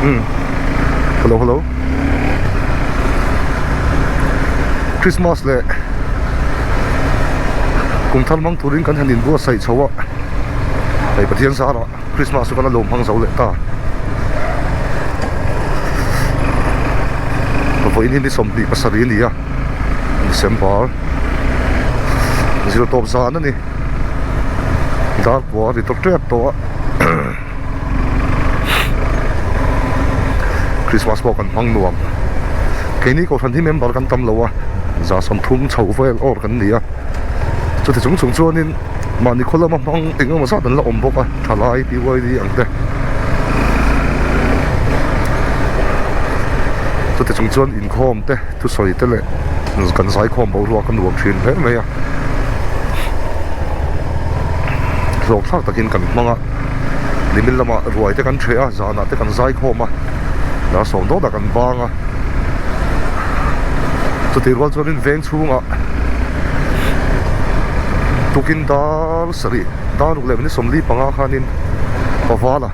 Umm hello hello Christmas leh kum thar hmang turin kan han inbuatsaih chho a hei Pathian zarah Christmas chu kan la lawm hmang zo leh ta vawiin hi ni 27 a ni a December zirtawp zan a ni dar pawh a ri tawp tep tawh a. Christmas pawh kan hmang nuam keini kohhran hi member kan tam lo a 30 chho vel awr kan ni a chuti chung chung chuanin mahni khaw lama hmang eng emaw zat an la awm bawk a thalai PYD ang te chuti chung chuan inkhawm te thusawi te leh kan zaikhawm boruak a nuam thin hle mai a hlawk thlak takin kan hmang a nimin lamah ruai te kan ṭheh a zanah te kan zai khawm a dar sawm dawtah kan bang a chutih rual chuanin veng chhungah tukin dar sarih dar ruk leh minute 45 khanin pavala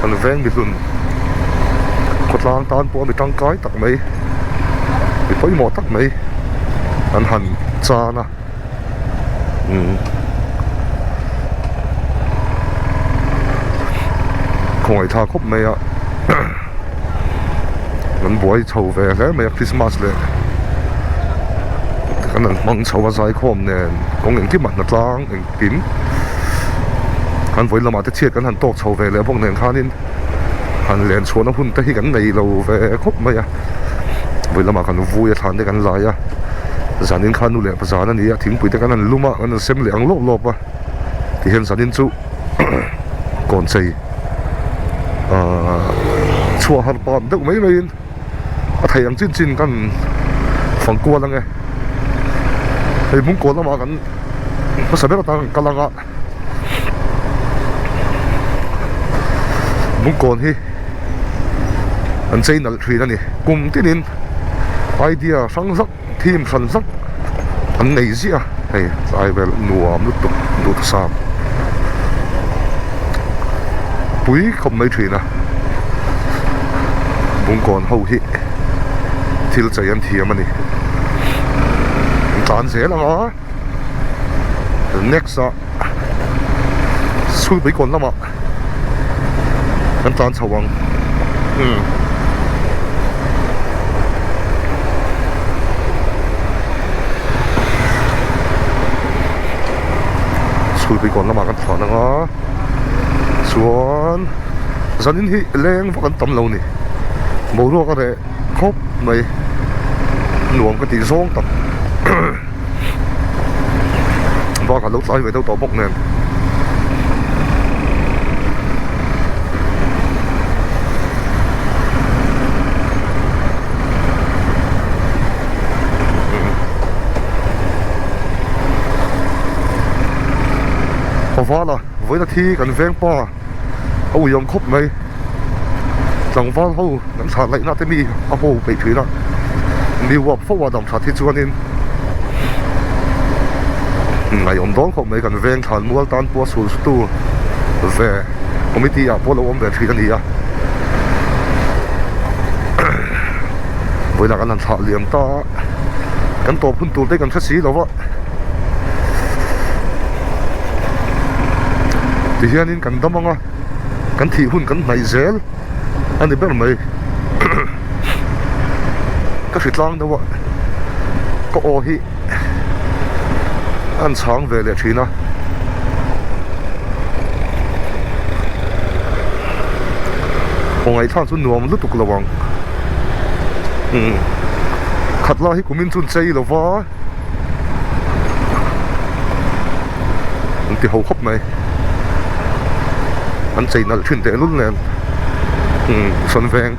an veng mihlun khawtlang tan pawh a mi tangkai tak mai mi pawimawh tak mai an han chan a. Umm khawngaih khawp mai a kan buai chho ve hle mai a Christmas leh kan han hmang chho a zaikhawm nen kawng engkim a hna tlang engkim kan vawi lamah te chhiat kan han tawk chho ve leh bawk nen khanin han len chhuahna hun te hi kan nei lo ve khawp mai a vawi lamah kan vui a thlan te kan lai a. Zanin kha nu leh pa zan a ni a, thingpui te kan han lum a, kan han sem leh ang lawp lawp a, tihian zanin chu kawn chei ahh chhuah har pam deuh mai maiin a thei ang chin chin kan fang kual ang e. Hei Bungkawn lamah kan hmasa ber atang kan kal ang a, Bungkawn hi an chei nalh thin a ni, kum tinin. Idea hrang zak theme hran zak an nei ziah a hei tlai vel nuam lutuk duhthusam pui khawp mai thin a bungkawn ho hi thil chei an thiam a ni an tlan zel ang a next ah chhulpuikawn lamah. Kan tlan chho ang umm. Chhulpui kawn lamah kan tlan ang a chuan zanin hi leng vak an tam lo ni boruak a reh khawp mai nuam ka tih zawng tak Bakah lo tlai ve deuh tawh bawk nen. Pavala vawiina thi kan veng pa a uiawm khawp mai tlangval ho kan thlah laihna te mi a haw peih thin a mi uap fo a dam that hi chuanin ngaihawm dawn khawp mai kan veng thlan mual tan pawh a sul tu ve committee ah pawh lo awm ve thin a ni a vawilah kan han thlah liam ta a kan tawp hun tur te kan hre si lo va tihianin kan dam ang a kan thih hun kan hnaih zel a ni ber mai ka hritlang deuh a ka aw hi an chhang ve leh thin a aw ngaihthlak chu nuam lutuk lo ang umm khat lai hi kumin chu an chei lo va an ti ho khawp mai an chei nalh thin tehlul nen umm sawn veng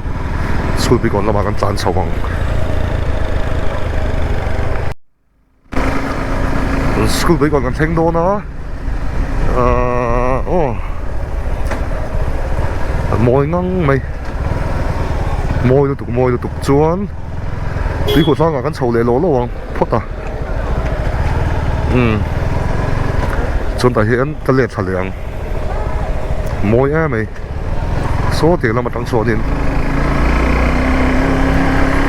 chhulpikawn lamah kan tlan chho ang. School bikah kan thleng dawn a ahh aw a mawi ngang mai mawi lutuk mawi lutuk chuan tuikhuah tlangah kan chho leh lawh lawh ang phawt a umm chuan tah hian ka let thla leh ang mawi em mai. Saw tiang lam atang chuanin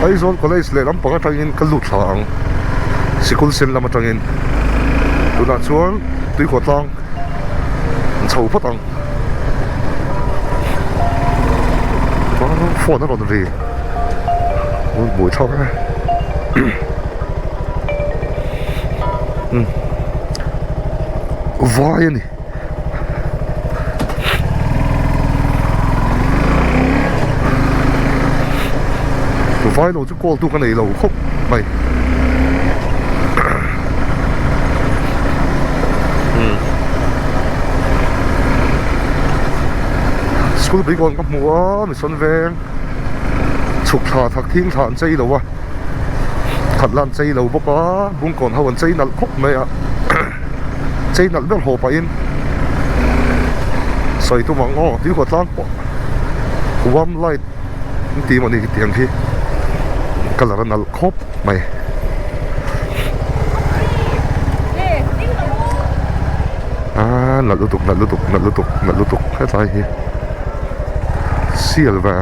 Aizawl College leh lampang atangin ka lut thla ang sikul sen lam atangin tunah chuan tuikhuah tlang an chho phawt ang phone a rawn ri buaithlak e vai a ni. Vai lo chu call tu ka nei lo khawp mai school bikawn ka hmu a mission veng chhuk thla thak thing thla an chei lo a khat la an chei lo bawk a bungkawn ho an chei nalh khawp mai a. Chei nalh ber haw pahin sawi tum ang aw tui huat tlang pawh warm light an ti emaw ni tiang khi colour a nalh khawp mai. Aaa nalh lutuk nalh lutuk nalh lutuk nalh lutuk hetlai hi sial ve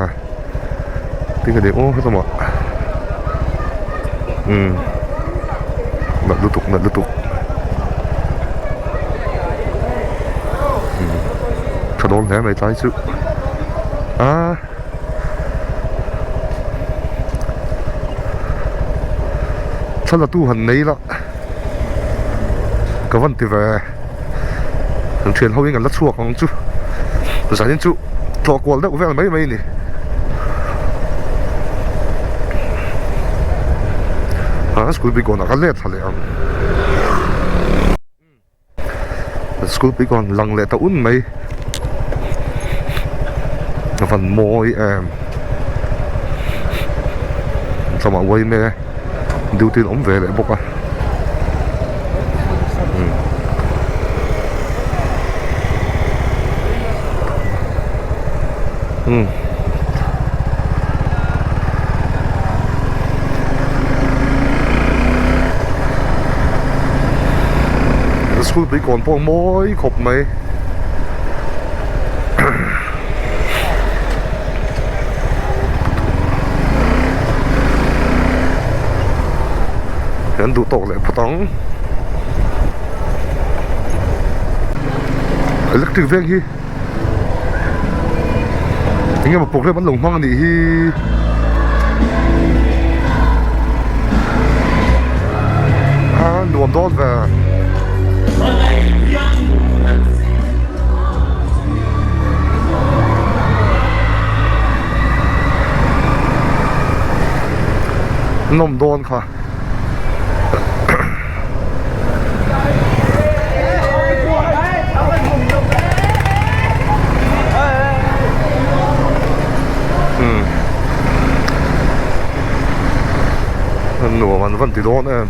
tinge ni aw helamah umm nalh lutuk nalh lutuk umm tha dawn hle mai tlai chu aaa thla la tu han nei la ka van ti ve an thian ho in an la chhuak ang chu zanin chu tlawh kual deuh vel mai mai a ni. Ah school bikawn ah ka let thla leh ang school bikawn lang leh ta un mai a van mawi em tlawmah uai mek e duty an awm ve leh bawk a. Umm school pui kawn pawh mawi khawp mai Kan duh tawk leh phawt ang. Electric veng hi eng emaw program an lo hmang a nih hi. A nuam dawn ve. Nawm dawn kha. Nuam an van ti dawn em.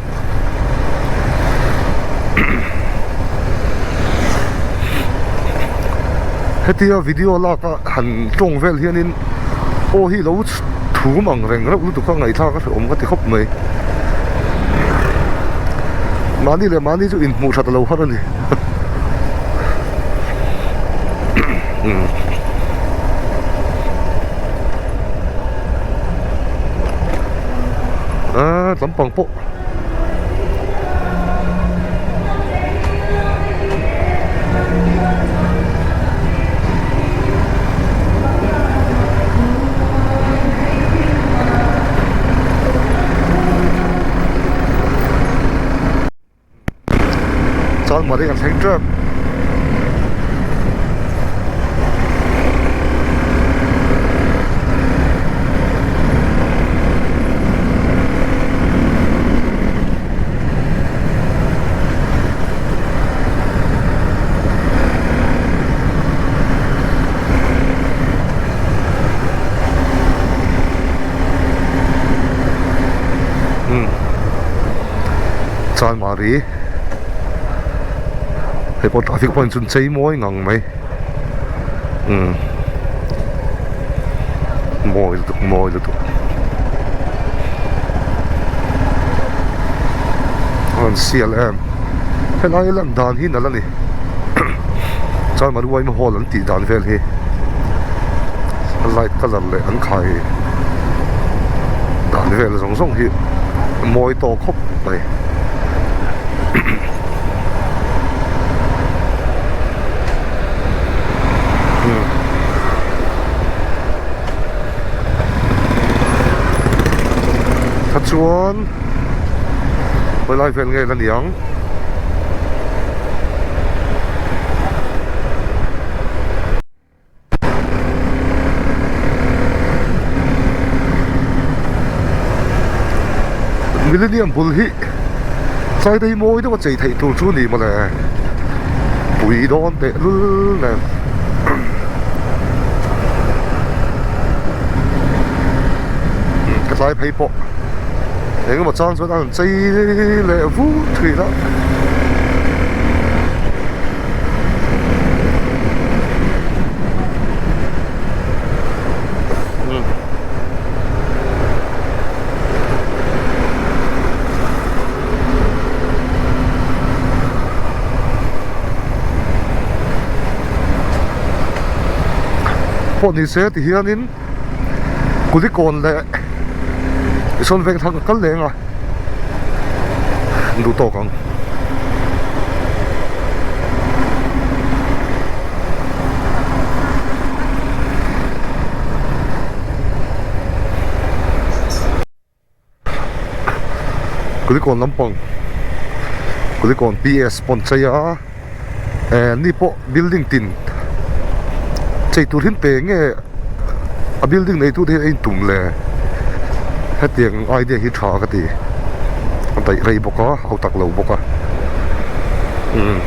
Hetia video lak a han tawng vel hianin aw hi lo thum ang reng reuh lutuk a ngaihthlak a hrehawm ka ti khawp mai. Mahni leh mahni chu inhmuh that a lo har a ni. Aaa tlampang pawh. Chuan mari kan thleng tep. Chanmari hei pawh traffic point chu an chei mawi ngang mai umm mawi lutuk mawi lutuk a rawn sial em helai a lan dan hi nalh a ni Chanmari yma hall an tih dan vel hi. Light colour leh an khai dan vel zawng zawng hi mawi tawk khawp mai. Chuan hawi lai vel nge la ni ang. Millennium bul hi tlai te hi mawi deuh a chei theih tur chu a ni mawle pui dawn teh lul nen. Ka tlai phei pawh engemaw chang chuan a rawn chei leh vut thin a. Pawh ni se ti hianin Kulikawn leh Sawn veng thlang ka kal leng a duh tawk ang. Kulikawn lampang Kulikawn PS pawn chei a eh ni pawh building tin chei tur hi an pe nge a building nei tu te hian a intum le hetiang idea hi tha ka ti a daih rei bawk a hau tak lo bawk a umm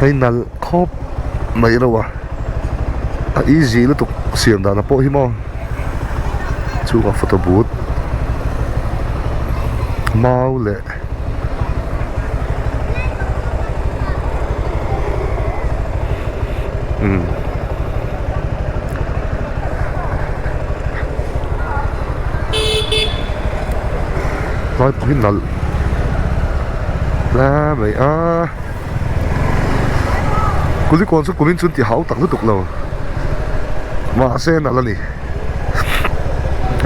hei nalh khawp mai reuh a a easy lutuk siam dan pawh hi maw chungah photo booth mau leh. Umm lai pawh hi nalh hle mai a kulikawn chu kumin chu an ti hau tak lutuk lo mahse nalh a ni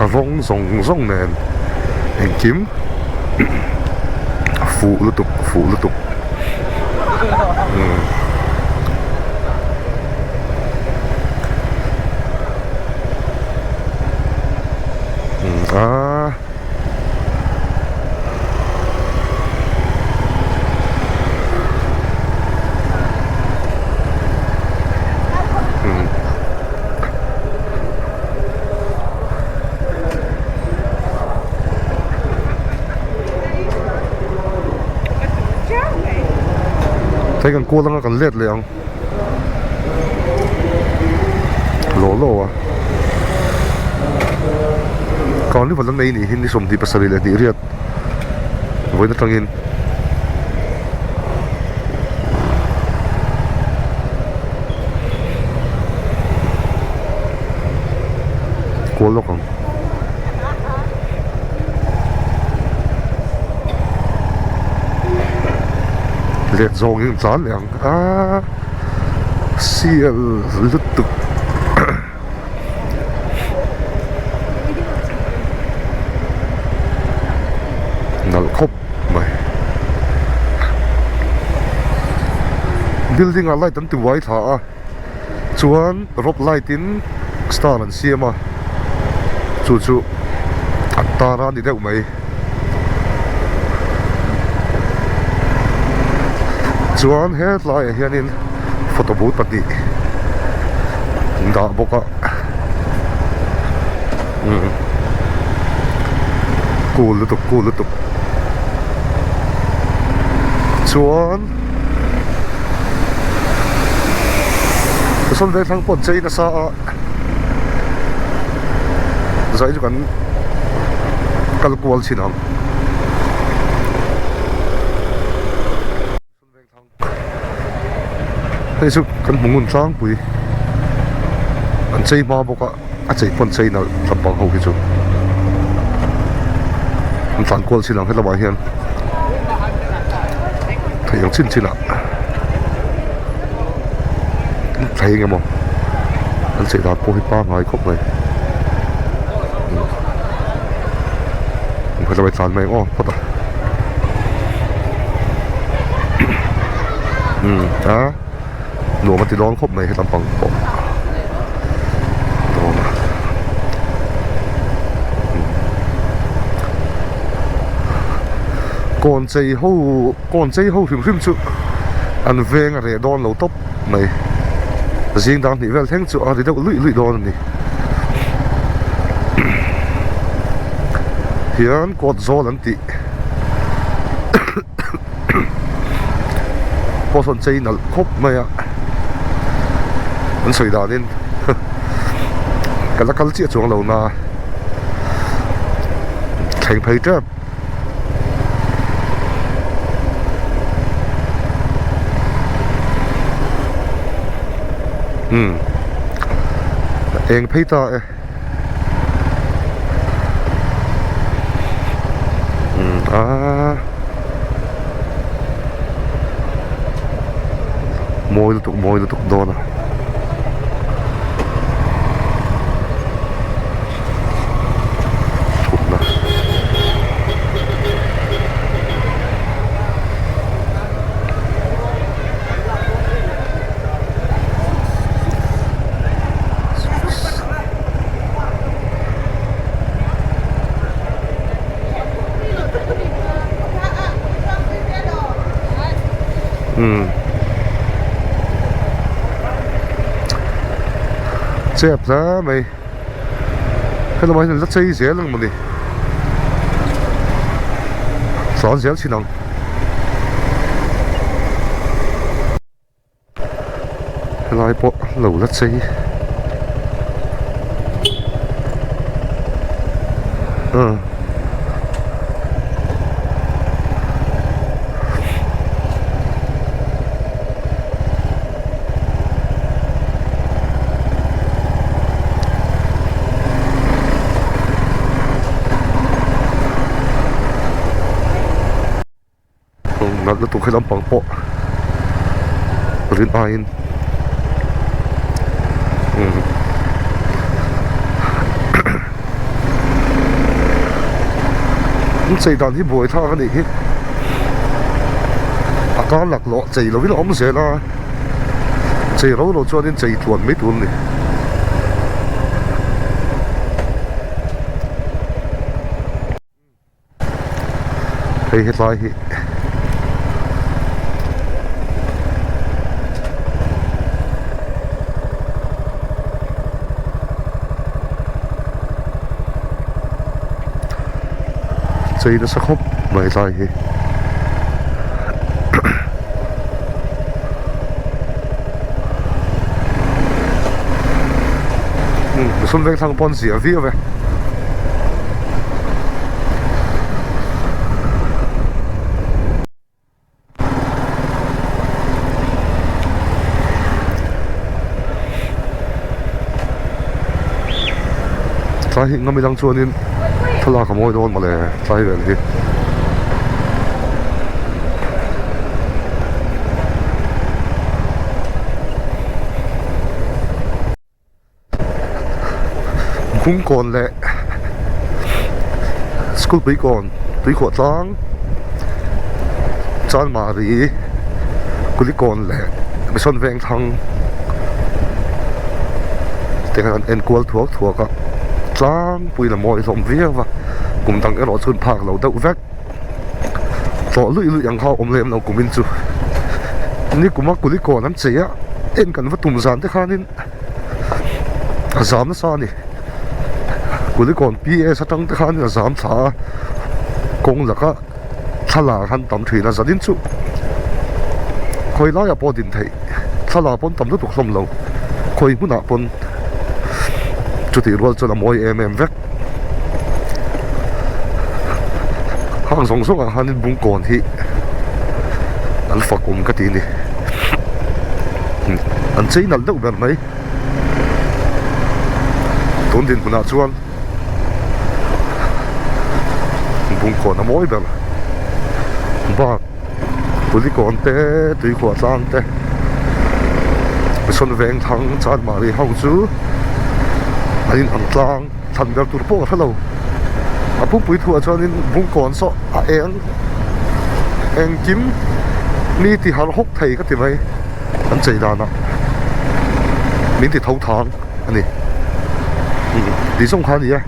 a vawng zawng zawng nen engkim a fuh lutuk a fuh lutuk umm. A Hei kan kual anga kan let leh ang law law a carnival an nei nih hi ni 27 leh hnih riat vawiin atangin. Kual lawk ang. Let zawng in tlan leh ang a sial lutuk. Nalh khawp mai. Building ah light an ti uai thla a chuan rope light in star an siam a chu chu an tar a ni deuh mai. Chuan hetlaiah hianin photo booth pahnih an dah bawk a umm cool lutuk cool lutuk chuan sawn vengthlang pawh an chei nasa a. Zai chu kan kal kual chin ang. Hei chu kan hmu ngun tlangpui an chei hma bawk a a chei pawn chei nalh lampang ho hi chu an tlan kual chin ang helamah hian theih ang chin chin ah. thei eng emaw an chei dan pawh hi pangngai khawp mai ka lo tlan mai ang aw phawt a umm a nuam a ti dawn khawp mai he lampang pawh dawn a kawn chei ho kawn chei ho hrim hrim chu an veng a reh dawn lo tawp mai zing dang hnih vel thleng chu a ri deuh luih luih dawn a ni hian kawt zawl an tih pawh sawn chei nalh khawp mai a an sawi danin ka la kal chiah chuang lo na thleng phei tep. Umm eng phei ta e umm aaa mawi lutuk mawi lutuk dawn a. Thutna. Umm. Chep hle mai. Helama hian an la chei zel ang mawni tlan zel thin ang helai pawh lo la chei ah. Nalh lutuk he lampang pawh rin aiin an chei dan hi buai thlak a nih hi a kar laklawh chei lovin a awm zel a. Chei ro lo chuanin chei tluan mai tur a ni. Hei hetlai hi chei nasa khawp mai tlai hi. Mihring veng thlang pawn zia viau e. Tlai hi ngam ilang chuanin thlalak a mawi dawn mawle tlai vel hi. Bungkawn leh school puikawn tuikhuah tlang Chanmari Kulikawn leh Mission Vengthlang te khan an enkual thuak thuak a tlangpui la mawi hlawm viau a kum dang erawh chu an phak lo deuh vek tlawh luih luih ang kha a awm lem lo kumin chu nikuma Kulikawn an chei a en kan va tum zan te khanin. A zam nasa a ni Kulikawn P_S atang te khan a zam thla a kawng laka thla han tam thin a zanin chu khawi laiah pawh a din theih thla pawn tam lutuk hlawm lo khawi hmunah pawn chutih rual chuan a mawi em em vek hang zawng zawng ah hianin Bungkawn hi an fak awm ka ti a ni. An chei nalh deuh ber mai tun dinhmunah chuan bungkawn a mawi ber bak kulikawn te tuikhuah tlang te. Mission Vengthlang Chanmari ho chu an in ang tlang thlan ber tur pawh ka hre lo. A pumpui thuah chuanin Bungkawn saw a eng engkim mi ti harh hawk thei ka ti mai an chei danah min ti tho thang a ni. Tih zawng kha a ni e.